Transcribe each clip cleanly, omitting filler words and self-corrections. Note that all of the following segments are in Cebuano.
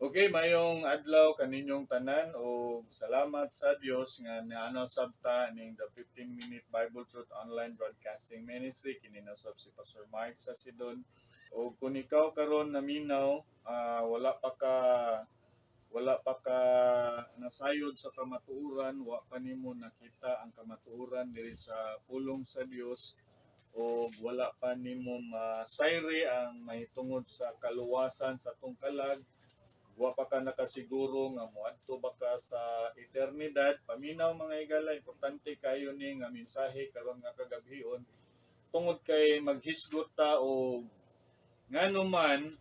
Okay, mayong adlaw kaninyong tanan o salamat sa Dios nga naano sabta ning the 15 Minute Bible Truth Online Broadcasting Ministry. Kini na sab si Pastor Mark sa Sidon. O kung ikaw karon naminaw, wala pa ka nasayod sa kamatuoran, wa pa nimo nakita ang kamatuoran diri sa pulong sa Dios o wala pa nimo masayri ang mahitungod sa kaluwasan sa atong kalag, wa pa ka nakasiguro nga moadto ba ka sa eternidad, paminaw, mga higala. Importante kayo ni nga mensahe karon nga kagabhion tungod kay maghisgot ta o ngano man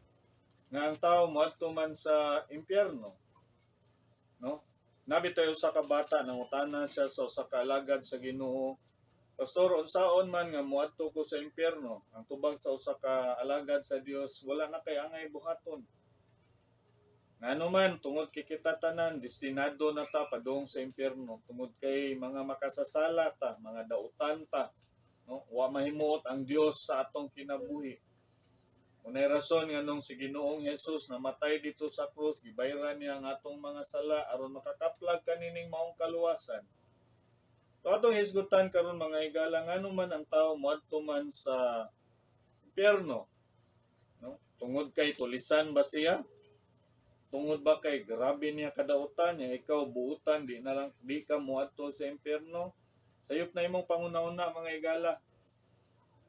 nga ang tao moadto man sa impyerno, no? Nabi tayo sa kabata, nangutana siya sa usa ka alagad sa Ginoo, "Pastor, unsaon man nga moadto ko sa impyerno?" Ang tubag sa usa ka alagad sa Dios, "Wala na kay angay buhaton." Ngano man? Tungod kay kita tanan destinado na ta padung sa impyerno tungod kay mga makasasala ta, mga dautan ta, no? Wa mahimuot ang Dios sa atong kinabuhi. Unay rason nganong si Ginoong Jesus namatay dito sa krus, gibayran niya ang atong mga sala aron makakaplag kanining maong kaluwasan. So atong hisgutan karon, mga higala, ngano man ang tao moadto man sa impyerno, no? Tungod kay tulisan ba siya? Tungod ba kay grabe niya kadautan niya? Ikaw buutan, di na lang di ka moadto sa impyerno? Sayop na imong panguna-una, mga higala.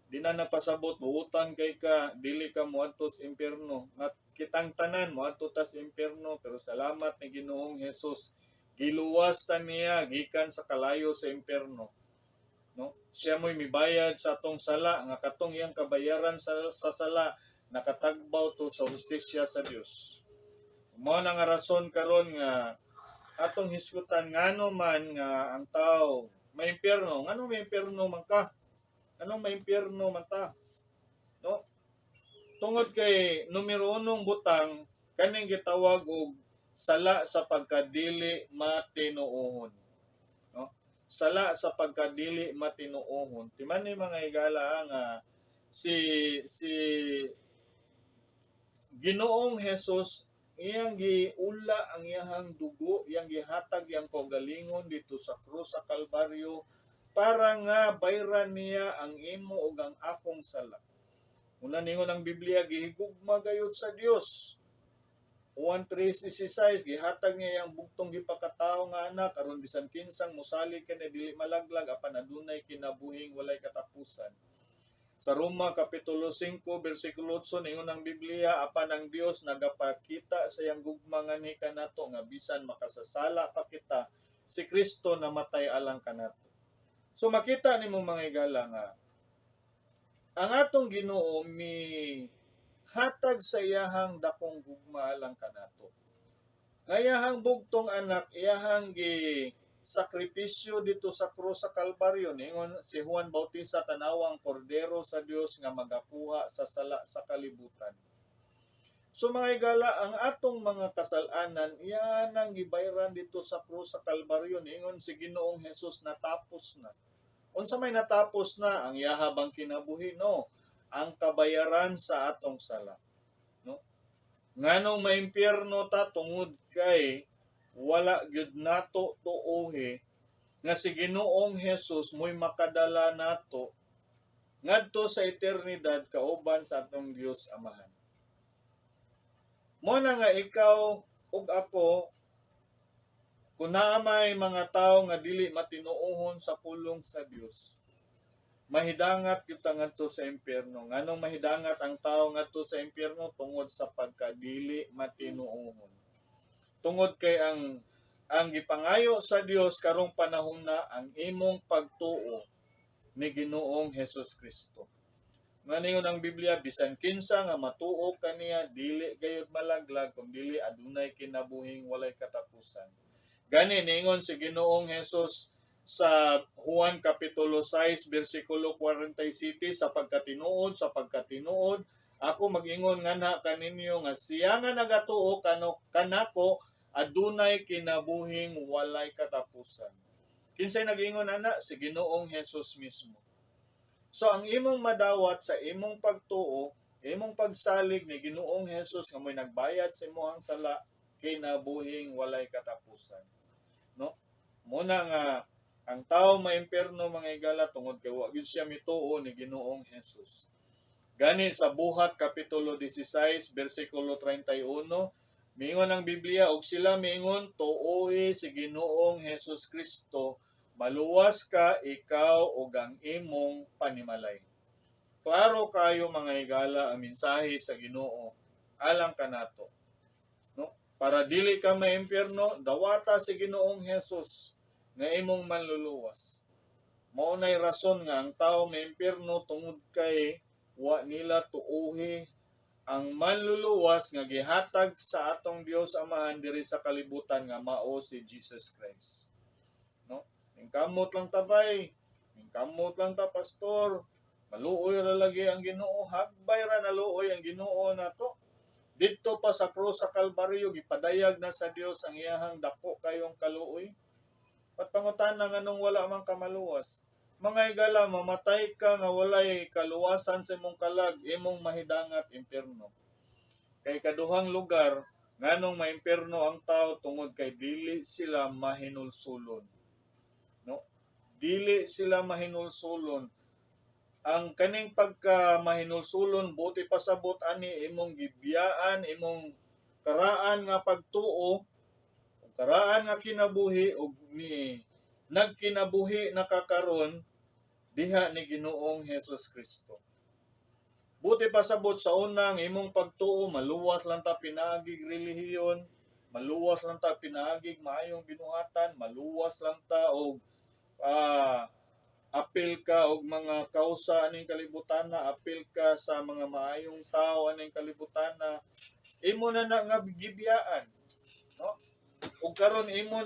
Di na napasabot buutan kay ka dili ka moadto sa impyerno. At kitang tanan moadto ta sa impyerno, pero salamat ni Ginoong Jesus, giluwas ta niya gikan sa kalayo sa impyerno, no? Siya mo'y mibayad sa atong sala nga katong iyang kabayaran sa sala nakatagbaw to sa hustisya sa Dios. Mao na nga rason karon nga atong hisgutan ngano man nga ang tao may impyerno, ngano may impyerno man ka? Anong may impyerno man ta? No? Tungod kay numero unong butang, kaning gitawag og sala sa pagkadili matinuohon. No? Sala sa pagkadili matinuohon. Timan ni, mga higala, nga si Ginoong Hesus iyang giula ang iyahang dugo, iyang gihatag iyang kaugalingon dito sa krus sa Kalbaryo para nga bayran niya ang imo ug ang akong sala. Una ningon ang Biblia, gihigugma gayud sa Dios. Juan 3:16, gihatag niya iyang bugtong gipakatawo nga anak aron bisan kinsang mosalig kaniya dili malaglag apan adunay kinabuhing walay katapusan. Sa Roma kapitulo 5 bersikulo 8, ningon ang Biblia, apan ang Dios nagapakita sa iyang gugma nganhi kanato nga bisan makasasala pa kita, si Kristo namatay alang kanato. So makita nimo, mga higala, nga ang atong Ginoo mi hatag sa iyahang dakong gugma alang kanato. Nga iyahang bugtong anak iyahang gi sakripisyo dito sa krus sa Kalbaryo. Ningon si Juan Bautista, "Tanawa ang kordero sa Dios nga magakuha sa sala sa kalibutan." So mga higala, ang atong mga kasalanan iyan ang gibayran dito sa krus sa Kalbaryo. Ningon si Ginoong Hesus, "Natapos na." Unsa may natapos na? Ang iyaha bang kinabuhi? No, ang kabayaran sa atong sala, no? Nganong maimpyerno ta? Tungod kay wala gyud nato tuohi nga si Ginoong Hesus mo'y makadala nato ngadto sa eternidad kauban sa atong Dios Amahan. Mo na nga ikaw ug ako, kung naa may mga tawo nga dili matinuohon sa pulong sa Dios, mahidangat kita ngadto sa impyerno. Nganong mahidangat ang tao ngadto sa impyerno? Tungod sa pagkadili matinuohon. Tungod kay ang gipangayo sa Dios karong panahon na ang imong pagtuo ni Ginoong Hesus Kristo. Nga ningon ang Biblia, bisan kinsa nga matuo kaniya dili gayud malaglag kung dili adunay kinabuhing walay katapusan. Gani ningon si Ginoong Hesus sa Juan kapitulo 6 bersikulo 47, Sa pagkatinuod ako mag-ingon nganha kaninyo nga siya nga nagatuo kano kanako adunay kinabuhing walay katapusan." Kinsay nag-ingon ana? Si Ginoong Hesus mismo. So ang imong madawat sa imong pagtuo, imong pagsalig ni Ginoong Hesus nga mo'y nagbayad sa imong sala, kinabuhing walay katapusan. No? Muna nga ang tao maimpierno, mga higala, tungod kay wa gyud siya mituo ni Ginoong Hesus. Gani sa Buhat kapitulo 16 bersikulo 31, miingon ang Biblia, "Ug sila miingon, 'Tuohi si Ginoong Hesus Kristo, maluwas ka, ikaw ug ang imong panimalay.'" Klaro kayo, mga higala, ang mensahe sa Ginoo alang kanato. No? Para dili ka maimpierno, dawata si Ginoong Hesus nga imong manluluwas. Mao nay rason nga ang tao maimpierno tungod kay wa nila tuohi ang manluluwas nga gihatag sa atong Dios Amahan diri sa kalibutan nga mao si Jesus Christ. No? Ningkamot lang ta bay. Ningkamot lang ta, pastor. Maluoy ra lagi ang Ginoo, hagbay ra naluoy ang Ginoo nato. Didto pa sa krus sa Kalbaryo, gipadayag na sa Dios ang iyahang dako kayong kaluoy. Pat pangutana nganong wala man ka maluwas. Mga higala, mamatay ka nga walay kaluwasan sa imong kalag, imong mahidangat impierno. Kay kaduhang lugar, nganong maimpierno ang tao, tungod kay dili sila mahinulsulon. No? Dili sila mahinulsulon. Ang kaning pagka mahinulsulon, buot pasabot ani, imong gibiyaan imong karaan nga pagtuo, karaan nga kinabuhi, ug ni nagkinabuhi na ka karon diha ni Ginoong Hesus Kristo. Buot pasabot, sa unang imong pagtuo, maluwas lang ta pinaagig relihiyon, maluwas lang ta pinaagig maayong binuhatan, maluwas lang ta og apil ka og mga kausa aning kalibutan na, apil ka sa mga maayong tao aning kalibutan na, imo na na nga gibiyaan, no? Ug karon imo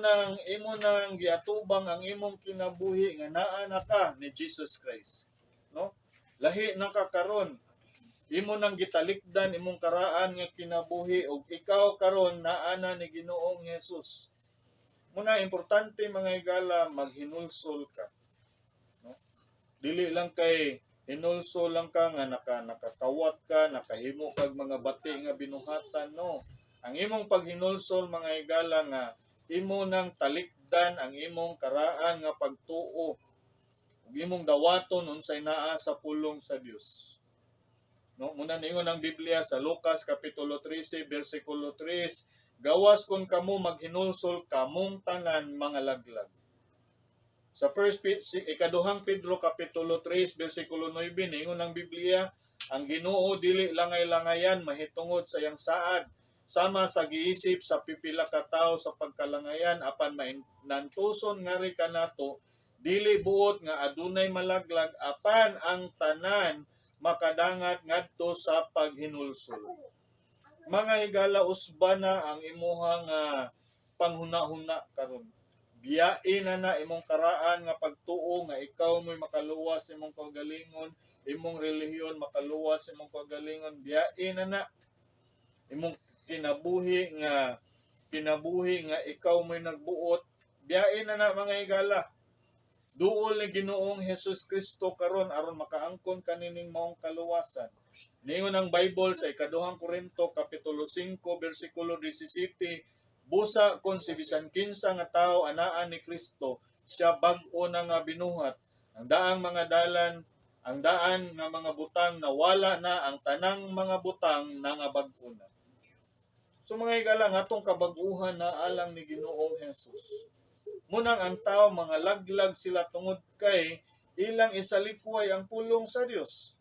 nang giatubang ang imong kinabuhi nga naa na ka ni Jesus Christ, no? Lahi na ka karon. Imo nang gitalikdan imong karaan nga kinabuhi ug ikaw karon naa na ni Ginoong Jesus. Muna importante, mga higala, maghinulsol ka, no? Dili lang kay hinulsol lang ka nga nakakawat ka, nakahimo kag mga bati nga binuhatan, no? Ang imong paghinulsol, mga higala, nga imo nang talikdan ang imong karaan nga pagtuo ug imong dawaton unsay naa sa pulong sa Dios. No, muna ningon ang Biblia sa Lucas kapitulo 13 bersikulo 3, "Gawas kon kamo maghinulsol, kamong tanan mga laglag." Sa ikaduhang Pedro kapitulo 3 bersikulo 9, ningon ang Biblia, "Ang Ginoo dili langay-langayan mahitungod sa iyang saad, sama sa giisip sa pipila ka tawo sa pagkalangayan, apan mainantuson ngari kanato, dili buot nga adunay malaglag, apan ang tanan makadangat ngadto sa paghinulsol." Mga higala, usba na ang imuhang panghuna-huna karon. Biyain na na imong karaan nga pagtuo nga ikaw mo'y makaluwas sa imong kaugalingon, imong relihiyon makaluwas sa imong kaugalingon. Biyain na na imong kinabuhi nga ikaw mo'y nagbuot. Biyain na na, mga higala. Duol ni Ginoong Hesus Kristo karon aron makaangkon kanining maong kaluwasan. Ningon ang Bible sa ikaduhang Korinto kapitulo 5 bersikulo 17, "Busa kon si bisan kinsa nga tawo anaa ni Kristo, siya bag-o na nga binuhat. Ang daang mga dalan, ang daan nga mga butang nawala na, ang tanang mga butang nga bag-o na." So mga higala, nga atong kabag-uhan na alang ni Ginoong Hesus. Munang ang tao mga laglag sila tungod kay ilang isalikway ang pulong sa Dios.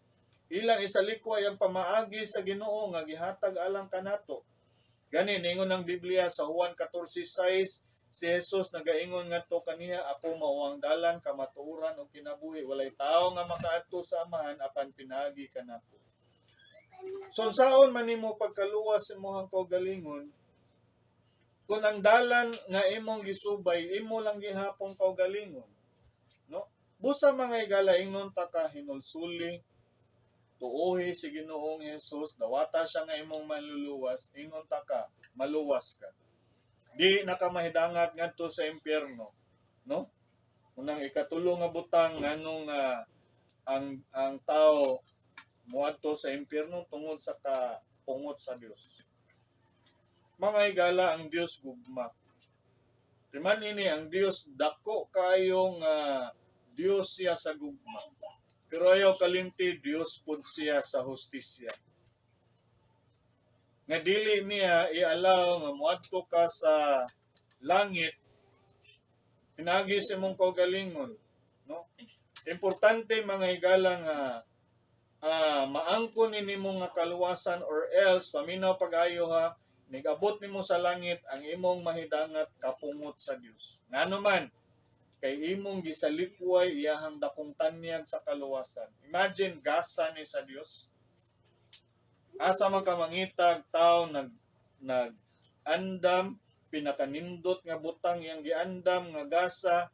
Ilang isalikway ang pamaagi sa Ginoo nga gihatag alang kanato. Gani ningon ang Biblia sa Juan 14:6, si Jesus nagaingon ngadto kaniya, "Ako mao ang dalan, kamatuoran ug kinabuhi. Walay tawo nga makaadto sa Amahan apan pinaagi kanako." So unsaon man nimo pagkaluwas sa imong kaugalingon kung ang dalan nga imong gisubay, imo lang gihapon kaugalingon, no? Busa, mga higala, ingnon ta ka, hinulsuli, tuohi si Ginoong Hesus, dawata siya nga imong manluluwas, ingon ta ka, maluwas ka. Di na ka mahidangat ngadto sa impyerno, no? Unang ikatulo nga butang nganong ang tao moadto sa impyerno, tungod sa kapungot sa Dios. Mga higala, ang Dios gugma. Timan ini ang Dios, dako kaayo nga Dios siya sa gugma. Pero ayaw kalimti, Dios pud siya sa hustisya. Nga dili niya i-allow nga moadto ka sa langit pinaagi sa imong kaugalingon, no? Importante, mga higala, nga maangkon ni nimo nga kaluwasan or else, paminaw pag-ayo ha, nigabot nimo sa langit, ang imong mahidangat kapungot sa Dios. Ngano man? Kay imong gisalikway iyahang dakong tanyag sa kaluwasan. Imagine, gasa ni sa Dios. Asa man ka mangitag tao nag nag andam pinakanindot nga butang iyang giandam nga gasa,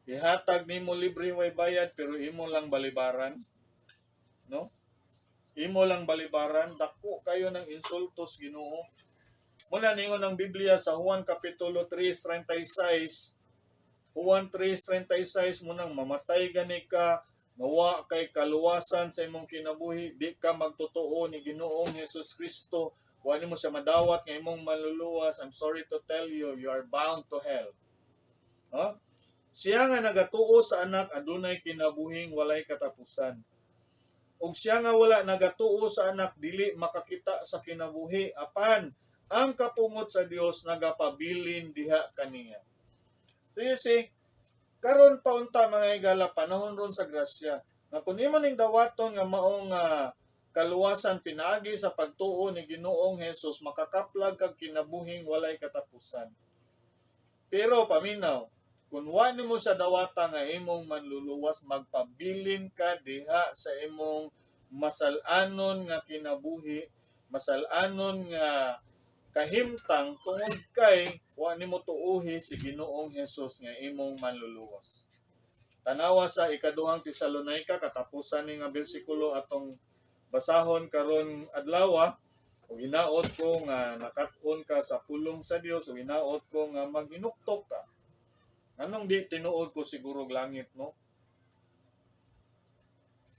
ihatag nimo libre, way bayad, pero imo lang balibaran, no? Imo lang balibaran. Dako kayo ng insulto sa Ginoo. Muna ningon ang Biblia sa Juan kapitulo 3:36, Juan 3:36, munang mamatay gani ka nga kay kaluwasan sa imong kinabuhi, di ka magtotoo ni Ginoong Hesus Kristo, wa nimo siya madawat nga imong manluluwas, I'm sorry to tell you, you are bound to hell. No? Siya nga nagatuo sa Anak adunay kinabuhing walay katapusan. Ug siya nga wala nagatuo sa Anak dili makakita sa kinabuhi, apan ang kapungot sa Dios nagapabilin diha kaniya. So you see, karon pa unta, mga higala, panahon ron sa grasya. Nga kung imo ning dawaton nga maong kaluwasan pinaagi sa pagtuo ni Ginoong Hesus, makakaplag kag kinabuhing walay katapusan. Pero paminaw, kung wa nimo sa dawata nga imong manluluwas, magpabilin ka diha sa imong masalanon nga kinabuhi, masalanon nga kahimtang, tungod kay wa nimo tuuhi si Ginoong Hesus nga imong manluluwas. Tanawa sa Ikaduhang Tesalonika, katapusan ni nga bersikulo atong basahon karon adlaw. Ug hinaot ko nga nakat-on ka sa pulong sa Dios, ug hinaot ko nga maghinuktok ka. Anong di tinuod ko siguro langit, no?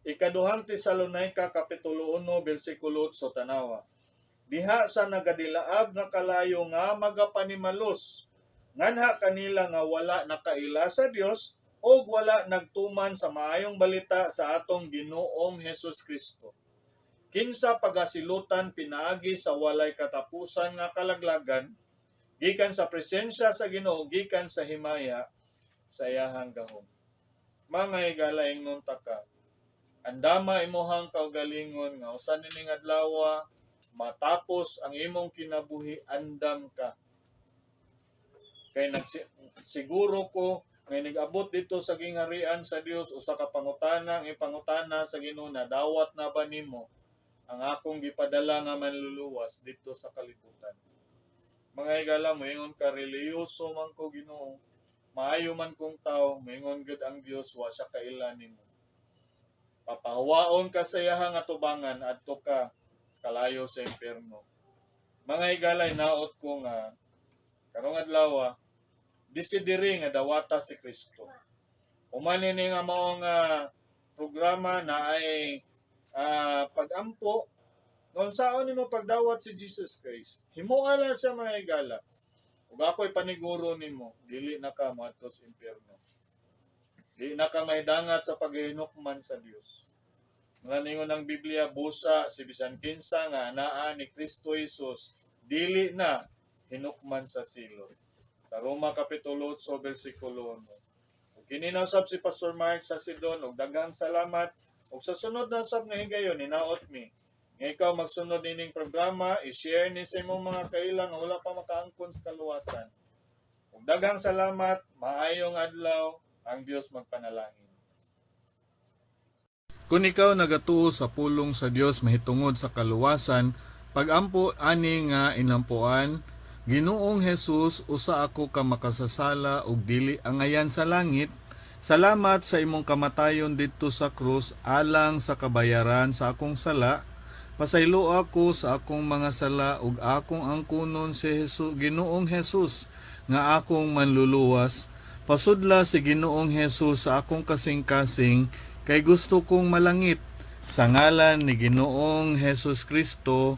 Ikaduhang Tesalonika kapitulo 1 bersikulo 8, tanawa. Diha sa nagadilaab nga kalayo nga magapanimalos nganha kanila nga wala nakaila sa Dios og wala nagtuman sa maayong balita sa atong Ginoong Hesus Kristo. Kinsa pagasilutan pinaagi sa walay katapusan nga kalaglagan gikan sa presensya sa Ginoo, gikan sa himaya sa iyahang gahom. Mga higala, ingnon ta ka. Andama imuhang kaugalingon nga usa nining adlaw matapos ang imong kinabuhi, andam ka. Kay siguro ko nga nag-abot dito sa gingharian sa Dios, usa ka pangutana ang ipangutana sa Ginoo: "Nadawat na ba nimo ang akong gipadala nga manluluwas dito sa kalibutan?" Mga higala, moingon ka, "Relihiyoso man ko, Ginoo. Maayo man kong tao." Moingon gud ang Dios, wa siya kaila nimo. Papahawaon ka sa iyahang atubangan, adto ka kalayo sa impyerno. Mga higala, hinaot ko nga karong adlaw desidiri nga dawata si Kristo. Human ini nga mao nga programa na ay pag-ampo, kung saan nimo pagdawat si Jesus Christ, himoa lang siya, mga higala. Ug ako'y paniguro nimo, dili na ka moadto sa impyerno. Di na ka mahidangat sa paghinukman sa Dios. Nga ningon ang Biblia, busa si bisan kinsa nga anaa ni Kristo Jesus, dili na hinukman sa silot. Sa Roma Kapitulo 8, versikulo 1. Ug kini na usab si Pastor Mark sa Sidon, ug daghang salamat. Ug sa sunod na usab nga higayon, hinaot mi nga ikaw magsunod nining programa, i-share ni sa imong mga kaila nga wala pa makaangkon sa kaluwasan. Ug daghang salamat, maayong adlaw, ang Dios magpanalangin. Kung ikaw nagatuo sa pulong sa Dios mahitungod sa kaluwasan, pagampo ani nga inampuan: "Ginoong Jesus, usa ako ka makasasala ug dili angayan sa langit. Salamat sa imong kamatayon didto sa krus alang sa kabayaran sa akong sala. Pasaylo ako sa akong mga sala ug akong angkunon si Jesus, Ginoong Jesus, nga akong manluluwas. Pasudla si Ginoong Jesus sa akong kasing-kasing kay gusto kong malangit. Sa ngalan ni Ginoong Jesus Kristo.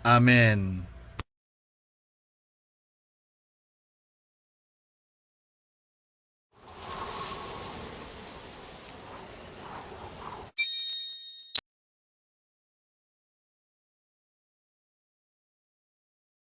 Amen."